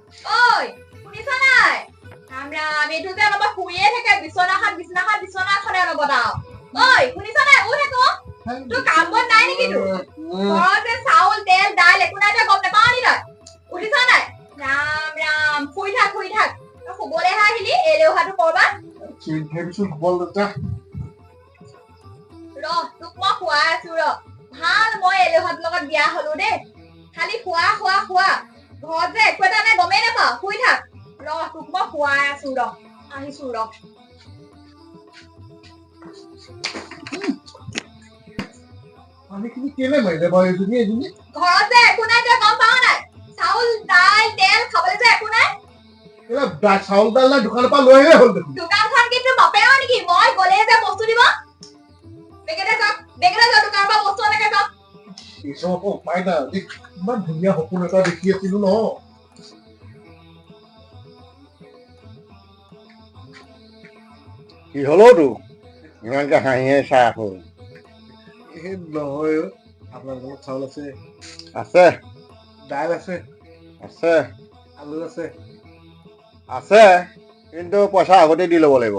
ঐ, শুনিছ নাই? ৰাম ৰাম, এইটো যে অলপ শুইয়ে থাকে বিচনাখন বিচনাখন বিচনাখনে অলপত আৰু। ঐ, শুনিছ নাই? উঠ আকৌ। তোৰ কাম বন নাই নেকি? তোৰ ঘৰত যে চাউল, তেল, দাইল একো নাই, তই গম নাপাৱ নি? তই উঠিছ নাই? ৰাম ৰাম, শুই থাক, শুই থাক। তই শুবলৈহে আহিলি এলেহুৱাটো কৰবাত। ৰহ, তোক মই শুৱাই আছো ৰহ। ভাল মই এলেহুৱাটোৰ লগত বিয়া হলো দেই। খালি খোৱা, খোৱা, খোৱা, ঘৰত যে একো এটা নাই গমেই নাপাওঁ। শুই থাক, ৰহ, তোক মই শুৱাই আছো ৰহ, আহিছো ৰহ। পানীখিনি কেলে মাৰিলে বাৰু এইজনী এইজনী? ঘৰত যে একো নাই তই গম পাৱ নাই? চাউল, দাইল, তেল খাবলৈ যে একো নাই। কেলে চাউল দাল নাই, দোকানৰ পৰা লৈ আহিলে হ'ল দেখোন। দোকানখন কিন্তু বাপেৰৰ নেকি? মই গ'লে যে বস্তু দিব? বেগেতে যাওক, বেগেতে যাওক, দোকানৰ পৰা বস্তু আনেগে যাওক। এইচব আকৌ উপায় নাই আজি। ইমান ধুনীয়া সপোন এটা দেখি আছিলো ন। কি হ'লেও তো ইমানকে হাঁহি হাঁহি চাই আছো? এই নহয় অ', আপোনাৰ ঘৰত চাউল আছে? আছে। দাইল আছে? আছে। আলু আছে? আছে, কিন্তু পইচা আগতে দি ল'ব লাগিব।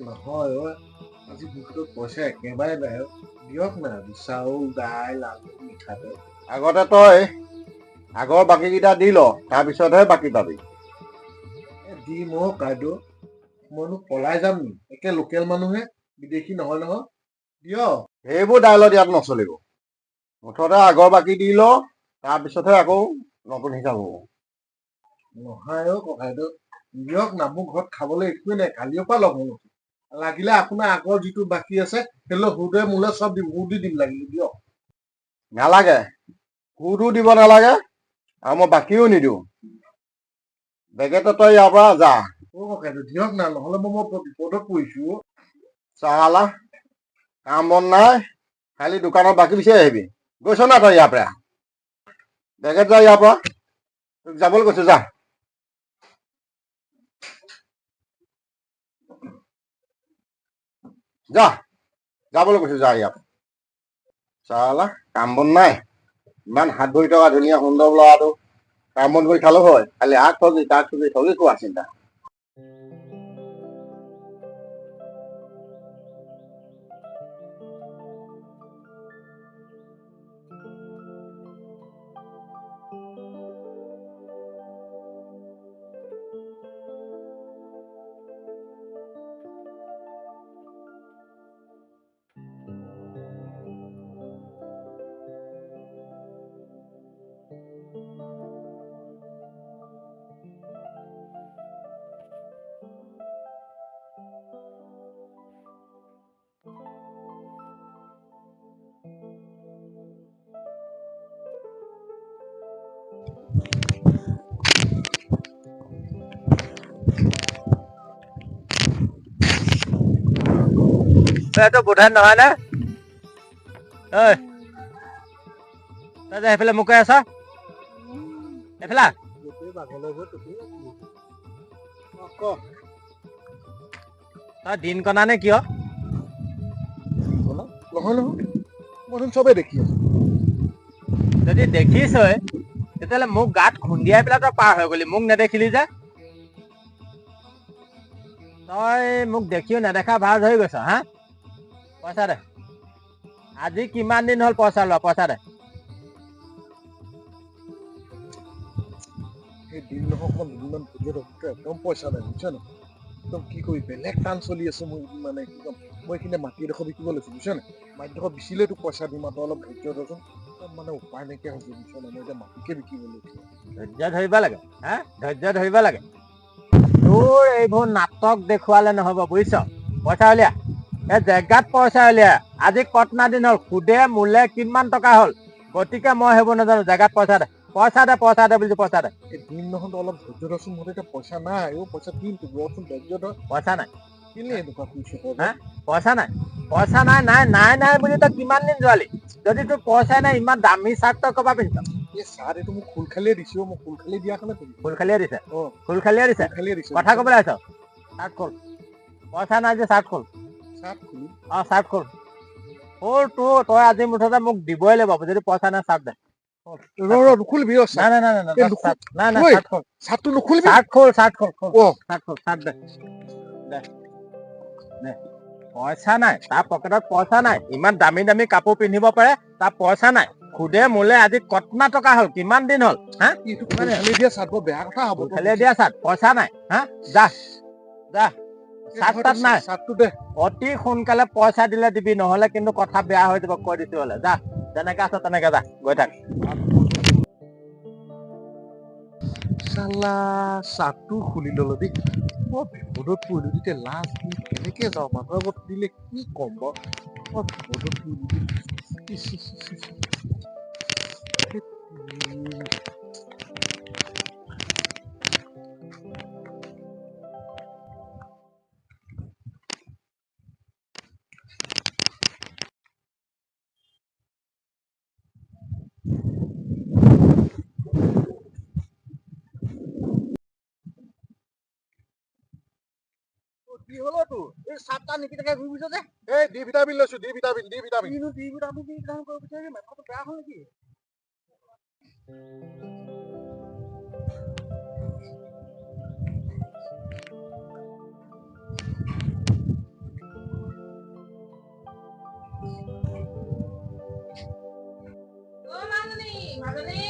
নহয় অ', আজি মোৰ হাতত পইচা একেবাৰে নাই অ'। দিয়ক না আজি চাউল, দাইল, আলু, মিঠাতেল। আগতে তই আগৰ বাকীকেইটা দি ল, তাৰপিছতহে বাকী পাবি। এ দিম অ' কাইদেউ, মইনো পলাই যাম নি? একে লোকেল মানুহে, বিদেশী নহয় নহয়, দিয়ক। সেইবোৰ দাইলত ইয়াত নচলিব। মুঠতে আগৰ বাকী দি ল, তাৰপিছতহে আকৌ নতুন হিচাপ হ'ব। নহয় অ' ককাইদেউ, দিয়ক না, মোৰ ঘৰত খাবলৈ একোৱেই নাই, কালিৰ পৰা লঘোণ আছো। লাগিলে আপোনাৰ আগৰ যিটো বাকী আছে সেইলৈ সুদে মোলে চব দিম, সুদ দি দিম লাগিলে, দিয়ক। নালাগে, সুদো দিব নালাগে আৰু মই বাকীও নিদিওঁ। বেগেতে তই ইয়াৰ পৰা যা। অ' ককাইদেউ, দিয়ক না, নহ'লে মই বৰ বিপদত পৰিছো অ'। চালা, কাম বন নাই, খালি দোকানত বাকী বিচাৰি আহিবি। গৈছ না তই ইয়াৰ পৰা? বেগেত যা ইয়াৰ পৰা, তোক যাবলৈ কৈছো, যা। যা, যাবলৈ কৈছো, যা ইয়াৰ পৰা। চালা, কাম বন নাই, ইমান হাত ভৰি থকা ধুনীয়া সুন্দৰ ল'ৰাটো, কাম বন কৰি খালেও হয়, খালি আগ ঠগি তাক ঠগি ঠগি খোৱা চিন্তা। এইটো বোধেন নহয় নে? ঐ, তই যে সেইফালে মোক কৈ আছ, এইফালে আহ। গোটেই বাঘলৈ গৈ তোকেই মাতিলো। অ' ক। তই দিন কণা নে কিয়? ক'লা? নহয় নহয়, মই দেখোন চবেই দেখি আছো। যদি দেখিছই তেতিয়াহ'লে মোক গাত খুন্দিয়াই পেলাই তই পাৰ হৈ গলি, মোক নেদেখিলি যে? তই মোক দেখিও নেদেখা ভাজ হৈ গৈছ। হা, পইচা দে। আজি কিমান দিন হ'ল পইচা লোৱা? পইচা দে। সেই দিন নহয়, অকণমান দুদিনমান ধৈৰ্য ধৰ, মোৰ একদম পইচা নাই, বুজিছ নাই? একদম কি কৰি বেলেগ টান চলি আছে মোৰ মানে কি ক'ম। মই এইখিনি মাটি এডোখৰ বিকিব লৈছো, বুজিছ নাই? মাটিডোখৰ বিচিলেই তোক পইচা দিম আৰু তই অলপ ধৈৰ্য ধৰচোন। একদম মানে উপায় নাইকিয়া হৈছে, বুজিছ নাই? মই এতিয়া মাটিকে বিকিব লৈছো। ধৈৰ্য ধৰিব লাগে, হা, ধৈৰ্য ধৰিব লাগে। তোৰ এইবোৰ নাটক দেখুৱালে নহ'ব, বুজিছ? পইচা উলিয়া, এই জেগাত পইচা উলিয়া। আজি কটনা দিন হ'ল, সুদে মোলে কিমান টকা হ'ল, গতিকে মই সেইবোৰ নাজানো। জেগাত পইচা দে, পইচা দে, পইচা দে বুলিছো, পইচা দে। এই দিন নহয়, তই অলপ ধৈৰ্য ধৰচোন, মোৰ এতিয়া পইচা নাই অ', পইচা দিম তোক, ৰচোন, ধৈৰ্য ধৰ। পইচা নাই। কেলে এনেকুৱা কৰিছ তই? হা? পইচা নাই, পইচা নাই, নাই নাই নাই বুলি তই কিমান দিন যোৱালি? যদি তোৰ পইচা নাই, ইমান দামী চাৰ্ট তই ক'ৰপৰা পিন্ধিছ? এই চাৰ্ট এইটো মোক খোল খালিয়ে দিছে অ', মোক খোল খালি দিয়া কাৰণে পিন্ধিছো। খোল খালিয়ে দিছে? অ'। খোল খালিয়ে দিছে? খোল খালিয়ে দিছে। কথা ক'বলৈ আহিছ? চাৰ্ট খোল। পইচা নাই যে চাৰ্ট খোল। চাৰ্ট খুলিম? অ, চাৰ্ট খোল, খোল। তোৰ তই আজি মুঠতে মোক দিবই লাগিব। যদি পইচা নাই, চাৰ্ট দে। ৰ ৰ, নুখুলিবি ৰ। নাই নাই নাই নাই, এই নাই নাই নাই। ঐ। চাৰ্ট খোল। চাৰ্টটো নুখুলিবি। চাৰ্ট খোল, চাৰ্ট খোল, খোল। অ। চাৰ্ট খোল, চাৰ্ট দে, দে দে। পইচা নাই তাৰ পকেটত, পইচা নাই। ইমান দামী দামী কাপোৰ পিন্ধিব পাৰে, তাৰ পইচা নাই। খুদে মোলে আজি কতনা টকা হ'ল, কিমান দিন হ'ল, হা? এইটো খেলি দিয়া চাৰ্ট, বৰ বেয়া কথা হ'ব। খেলে দিয়া চাৰ্ট, পইচা নাই, হা? যা যা, চাৰ্ট তাত নাই। চাৰ্টটো দে। অতি সোনকালে পইচা দিলে দিবি, নহলে কিন্তু কথা বেয়া হৈ যাব, কৈ দিছো। হলে যা, যেনেকে আছ তেনেকে যা, গৈ থাক। চালা, চাৰ্টটো খুলি ললো দেই। মই বিপদত পৰিলো তেতিয়া, লাজ দি কেনেকে যাওঁ? মানুহৰ আগত দিলে কি ক'ম বাৰু? মই বিপদত পৰিলো দেই। ইচ, ইচ, ইচ, ইচ। ধেৎ তেৰি। কি হলো তোৰ? এই চাৰ্ট নিপিন্ধাকে ঘূৰি ফুৰিছ যে? এই ডি ভিটামিন লৈছো, ডি ভিটামিন, ডি ভিটামিন। কিনো ডি ভিটামিন, ডি ভিটামিন কৰি ফুৰিছ? মাথাটো বেয়া হ'ল নেকি? অ মাজনী, মাজনী,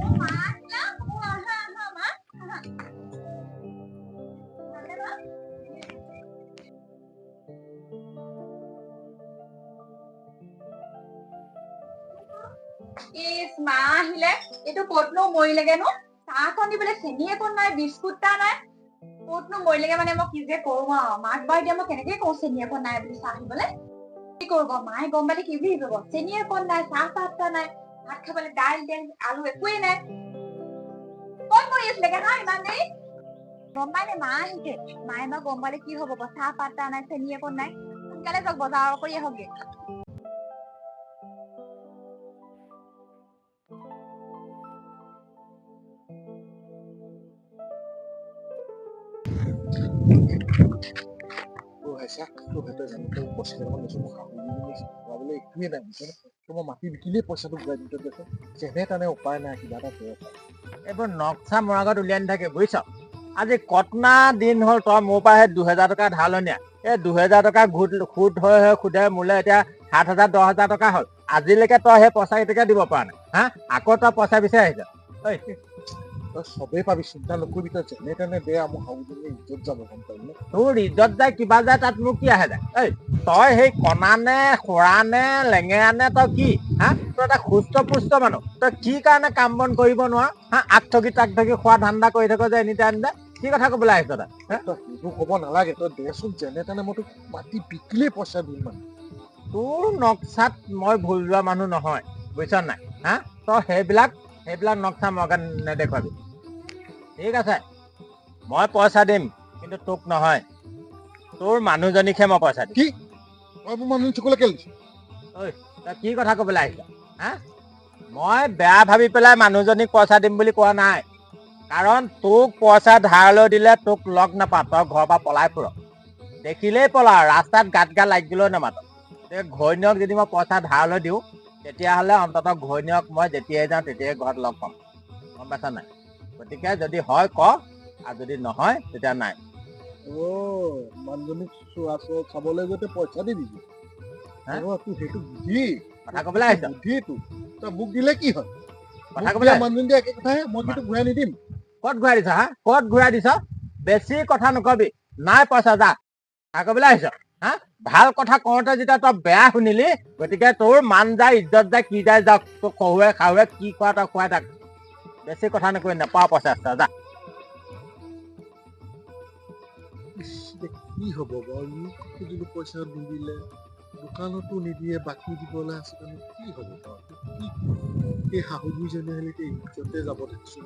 অ মা আহিলা? অ আহা আহা মা, আহা। ভালনে মা? ইচ, মা আহিলে, এইটো ক'তনো মৰিলেগেনো? চাহকণ দিবলৈ চেনি অকণ নাই, বিস্কুট এটা নাই, ক'তনো মৰিলেগে? মানে মই কি যে কৰো আৰু, মাক বাৰু এতিয়া মই কেনেকে কওঁ চেনি অকণ নাই বুলি চাহ দিবলৈ? কি কৰিব, মায়ে গম পালে কি বুলি ভাবিব? চেনি অকণ নাই, চাহপাত এটা নাই, ভাত খাবলৈ দাইল তেল আলু একোৱেই নাই। ক'ত মৰি আছিলেগে হা ইমান দেৰি? গম পাই নে মা আহিছে? মায়ে বাৰু গম পালে কি হ'ব? চাহপাত এটা নাই, চেনি অকণ নাই। সোনকালে যাওক, বজাৰ কৰি আহকগে। অ হেঁচা, তোৰ হাতে জানো, তই পইচা কেইটামান লৈছো, মই শাহু ঘূৰাবলৈ একোৱেই নাই, বুজিছনে? তো মই মাটি বিকিলেই পইচাটো ঘূৰাই দিম। তই দেচোন, যেনে তেনে, উপায় নাই, কিবা এটা কৰ। এইবোৰ নক্সা মোৰ আগত উলিয়াই নাথাকে, বুজিছ? আজি কতনা দিন হ'ল তই মোৰ পৰা সেই 2000 টকা ধাৰলৈ নিয়া। এই 2000 টকা ঘূট সুদ হৈ হৈ সুদে মোলৈ এতিয়া 7000 10,000 টকা হ'ল। আজিলৈকে তই সেই পইচা কেইটকা দিব পৰা নাই, হা? আকৌ তই পইচা বিচাৰি আহিছ? ঐ। তই চবেই পাবি, চিন্তা নকৰিবি। তই যেনে তেনে দে, মোৰ শাহুজনী ইজ্জত যাব, গম পালি নে? তোৰ ইজ্জত যায়, কিবা যায়, তাত মোৰ কি আহে যায়? ঐ, তই সেই কণা নে খোৰা নে লেঙেৰা নে তই কি, হা? তই এটা সুস্থ পুষ্ট মানুহ, তই কি কাৰণে কাম বন কৰিব নোৱাৰ, হা? আগ ঠগি তাক ঠগি খোৱা ধান্দা কৰি থাক যে এনি টাইম যে, কি কথা ক'বলৈ আহিছ তই, হা? তই সেইবোৰ ক'ব নালাগে, তই দেচোন যেনে তেনে, মই তোক মাটি বিকিলেই পইচা দিম মানে। তোৰ নক্সাত মই ভুল যোৱা মানুহ নহয়, বুজিছ নাই, হা? তই সেইবিলাক নক্সা মই নেদেখুৱাবি। ঠিক আছে, মই পইচা দিম, কিন্তু তোক নহয়, তোৰ মানুহজনীকহে মই পইচা দিম। কি? তই মোৰ মানুহ চকুলৈ কেলে দিছ? তই কি কথা ক'বলৈ আহিছ, হা? মই বেয়া ভাবি পেলাই মানুহজনীক পইচা দিম বুলি কোৱা নাই। কাৰণ তোক পইচা ধাৰলৈ দিলে তোক লগ নাপাওঁ, তই ঘৰৰ পৰা পলাই ফুৰ, দেখিলেই পলা, ৰাস্তাত গাত গা লাগি গ'লেও নামাত। গতিকে ঘৈণীয়েক যদি মই পইচা ধাৰলৈ দিওঁ, তেতিয়াহ'লে অন্ততঃ ঘৈণীয়েক মই যেতিয়াই যাওঁ তেতিয়াই ঘৰত লগ পাম, গম পাইছা নাই? গতিকে যদি হয় ক, আৰু যদি নহয় তেতিয়া নাই। অ, মানুহজনীক চোৱা চাবলৈ গৈ পইচা দিবি? হা? অ, তোৰ সেইটো বুদ্ধি। কথা ক'বলৈ আহিছ? বুদ্ধি তোৰ। তই মোক দিলে কি হয়? কথা মোক ক'বলৈ দিয়া আহিছ? মানুহজনী দিয়া একে কথাহে, মই কিন্তু ঘূৰাই নিদিম। ক'ত ঘূৰাই দিছ, হা? ক'ত ঘূৰাই দিছ? বেছি কথা নকবি, নাই পইচা, যা। কথা ক'বলৈ আহিছ, হা? ভাল কথা কওঁতে যেতিয়া তই বেয়া শুনিলি, গতিকে তোৰ মান যায়, ইজ্জত যায়, কি যায় যাওক। তোৰ শহুৱে শাহুৱে কি খোৱা তই খুৱাই থাক। বেছি কথা নকবি, নাপাওঁ পইচা, যা। ইচ, এতিয়া কি হ'ব বাৰু? মোক খুজিলো পইচা নিদিলে, দোকানতো নিদিয়ে, বাকী দিবলৈ আছে কাৰণে কি হ'ব বাৰু? কি এই শাহু বুঢ়ীজনী হ'লে এতিয়া ইজ্জতে যাব দেখিছো।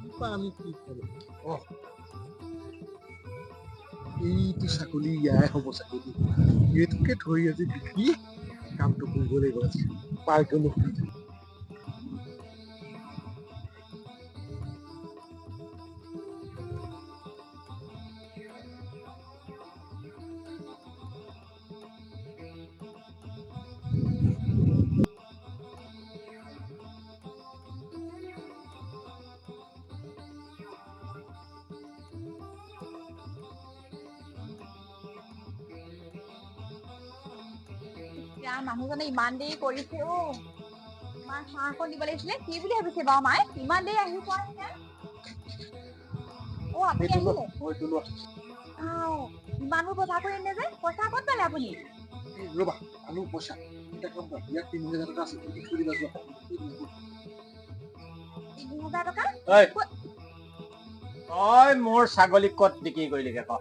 কিবা আমি কি ক'ম? অ, এইটো ছাগলী ইয়াই হ'ব, ছাগলী এইটোকে ধৰি আজি বিকি কামটো কৰিব লাগিব। আজি পাই গ'লো। ৰাম, মানুহজনে ইমান দেৰি কৰিছে অ। মাক চাহ অকণ দিব লাগিছিলে। কি বুলি ভাবিছে বাৰু মায়ে, ইমান দেৰি আহি পোৱা নাই। অ, আপুনি এইটো লোৱা। আহিলে? অ, এইটো লোৱা। আও, ইমানবোৰ বজাৰ কৰি আনিলে যে, পইচা ক'ত পালে আপুনি? এই ৰ'বা, আলু পইচা এটা কাম কৰা, ইয়াত 3000 টকা আছে, তুমি থৈ দিবা যোৱা। 3000 টকা? ঐ, তই মোৰ ছাগলী ক'ত বিক্ৰী কৰিলিগে ক?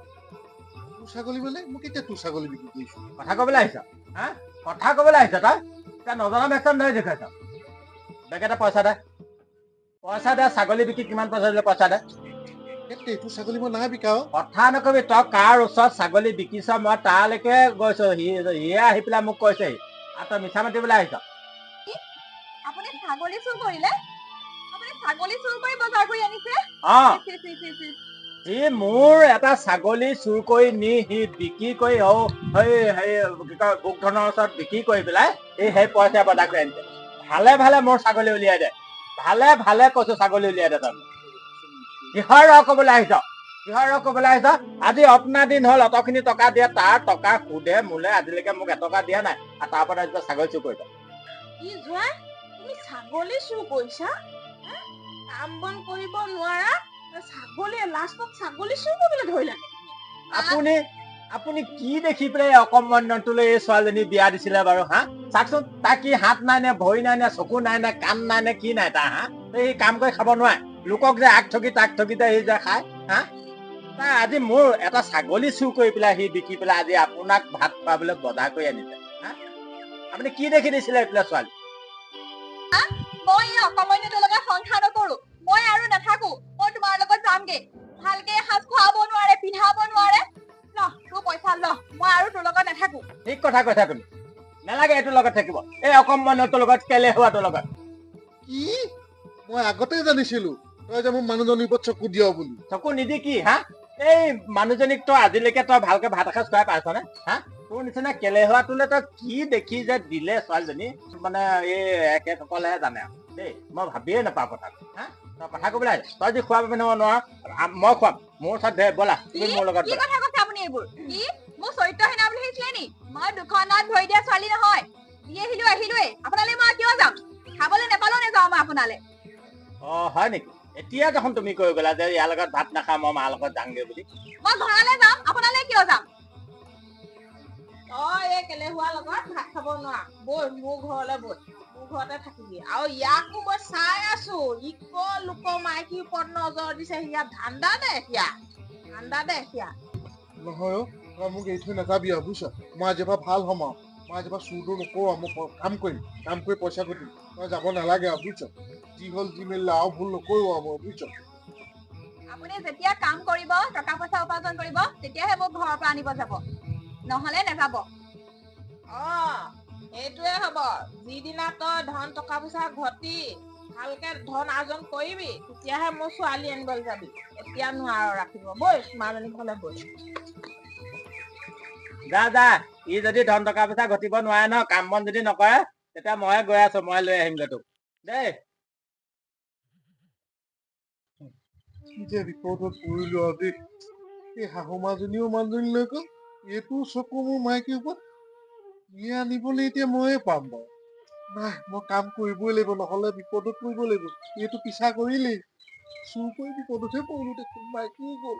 তোৰ ছাগলী মানে? মই কেতিয়া তোৰ ছাগলী বিক্ৰী কৰিছো? কথা ক'বলৈ আহিছ হা? কথা ক'বলৈ আহিছ তই? এতিয়া নজনা ভেকচন ধৰি দেখুৱাইছ। বেগেতে পইচা দে, পইচা দে। ছাগলী বিক্ৰী কিমান পইচা দিলে, পইচা দে। এই তোৰ ছাগলী মই নাই বিকা অ। কথা নকবি। তই কাৰ ওচৰত ছাগলী বিকিছ, মই তালৈকে গৈছো। সিয়ে আহি পেলাই মোক কৈছেহি, আৰু তই মিছা মাতিবলৈ আহিছ। আপুনি ছাগলী চুৰ কৰিলে? আপুনি ছাগলী চুৰ কৰি বজাৰ কৰি আনিছে? অ। চি, চি, চি, চি। সি মোৰ এটা ছাগলী চুৰ কৰি নি সি বিক্ৰী কৰি সেই সেই কি কয়, গোপধনৰ ওচৰত বিক্ৰী কৰি পেলাই সি সেই পইচা বজাৰ কৰি আনিছে। ভালে ভালে মোৰ ছাগলী উলিয়াই দে। ভালে ভালে কৈছো, ছাগলী উলিয়াই দে। তই কিহৰ ৰ কবলৈ আহিছ? কিহৰ ৰ কবলৈ আহিছ? আজি অতনা দিন হ'ল, অতখিনি টকা দিয়ে, তাৰ টকা সোধে মোলে আজিলৈকে মোক এটকা দিয়া নাই, আৰু তাৰ পৰা আজি তই ছাগলী চুৰ কৰিছ। কি জোঁৱাই, তুমি ছাগলী চুৰ কৰিছা হা? কাম বন কৰিব নোৱাৰা, ছাগলী, লাষ্টত ছাগলী চুৰ কৰিবলৈ ধৰিলা। আপুনি কি দেখি পেলাই অকমানটোলৈ এই ছোৱালীজনী বিয়া দিছিলে বাৰু হা? চাওকচোন, তাৰ কি হাত নাই নে ভৰি নাই নে চকু নাই নে কাণ নাই নে কি নাই তাৰ হা? সি কাম কৰি খাব নোৱাৰে, লোকক যে আগ ঠগি তাক ঠগি যে সি যে খায় হা? তাৰ আজি মোৰ এটা ছাগলী চুৰ কৰি পেলাই সি বিকি পেলাই আজি আপোনাক ভাত খুৱাবলৈ বজাৰ কৰি আনিছে হা? আপুনি কি দেখি দিছিলে এইবিলাক ছোৱালী? মই এই অকমান্যটোৰ লগত সংসাৰ নকৰো। মই আৰু নাথাকো, মই তোমাৰ লগত যামগে। ভালকে এসাঁজ খুৱাব নোৱাৰে, পিন্ধাব নোৱাৰে। ল তোৰ পইচা ল, মই আৰু তোৰ লগত নাথাকো। ঠিক কথা কৈছা তুমি। নালাগে এইটোৰ লগত থাকিব, এই অকমান্যটোৰ লগত, কেলেহুৱাটোৰ লগত। কি, মই আগতেই জানিছিলো তই যে মোৰ মানুহজনীৰ ওপৰত চকু দিয় বুলি। চকু নিদি কি হা? এই মানুহজনীক তই আজিলৈকে তই ভালকে ভাত এসাঁজ খুৱাই পাইছনে হা? তোৰ নিচিনা কেলেহুৱাটোলে তই কি দেখি যে দিলে ছোৱালীজনী, মানে এই এখেতসকলেহে জানে আৰু দেই। মই ভাবিয়ে নাপাওঁ কথাটো হা? তই কথা ক'বলৈ আহিছ। তই যদি খুৱাব পিন্ধাব নোৱাৰ, মই খুৱাম। মোৰ ওচৰত দে, ব'লা তুমি মোৰ লগত কি ব'লা। কথা কৈছে আপুনি এইবোৰ? কি মোৰ চৰিত্ৰহীনা বুলি ভাবিছিলে নি? মই দুখন নাত ভৰি দিয়া ছোৱালী নহয়। দি আহিলো আহিলোৱেই, আপোনালৈ মই কিয় যাম? খাবলৈ নেপালেও নাযাওঁ মই আপোনালৈ। অ হয় নেকি? এতিয়া দেখোন তুমি কৈ গ'লা যে ইয়াৰ লগত ভাত নাখাওঁ, মই মাৰ লগত যামগে বুলি। মই ঘৰলৈ যাম, আপোনালৈ কিয় যাম? তই এই কেলেহুৱাৰ লগত ভাত খাব নোৱাৰ। বৈ মোৰ ঘৰলৈ বৈ, মোৰ ঘৰতে থাকিবি। আৰু ইয়াকো মই চাই আছো, ই ক লোকৰ মাইকীৰ ওপৰত নজৰ দিছে। সিয়া ধান্দা দে, সিয়া ধান্দা দে সিয়া। নহয় অ, তই মোক এৰি থৈ নাযাবি আৰু, বুজিছ? মই আজিৰ পৰা ভাল হ'ম আৰু, মই আজিৰ পৰা চুৰটো নকৰো আৰু, মই কাম কৰিম, কাম কৰি পইচা ঘটিম। তই যাব নালাগে আৰু, বুজিছ? যি হ'ল যি মেলিলে, আৰু ভুল নকৰো আৰু মই, বুজিছ? আপুনি যেতিয়া কাম কৰিব, টকা পইচা উপাৰ্জন কৰিব, তেতিয়াহে মোক ঘৰৰ পৰা আনিব যাব, নহলে নাযাব। অ, সেইটোৱে হ'ব। যিদিনা তই ধন টকা পইচা ঘটি ভালকে ধন আৰ্জন কৰিবি, তেতিয়াহে মোৰ ছোৱালী আনিবলৈ যাবি। এতিয়া নোৱাৰ ৰাখিব। বৈ মাজনী ঘৰলৈ বৈ। যা যা, ই যদি ধন টকা পইচা ঘটিব নোৱাৰে ন, কাম বন যদি নকৰে, তেতিয়া ময়ে গৈ আছো, মই লৈ আহিমগৈ তোক দেই। কি যে বিপদত পৰিলো আৰু দেই। এই শাহু মাজনীও মানুহজনী লৈ গ'ল, এইটো চকু মোৰ মাইকীৰ ওপৰত। ইয়ে আনিবলৈ এতিয়া ময়ে পাম বাৰু? নাই, মই কাম কৰিবই লাগিব, নহ'লে বিপদত পৰিব লাগিব। এইটো পিছা কৰিলেই, চুৰ কৰি বিপদতহে পৰিলো দেখোন, মাইকীও গ'ল।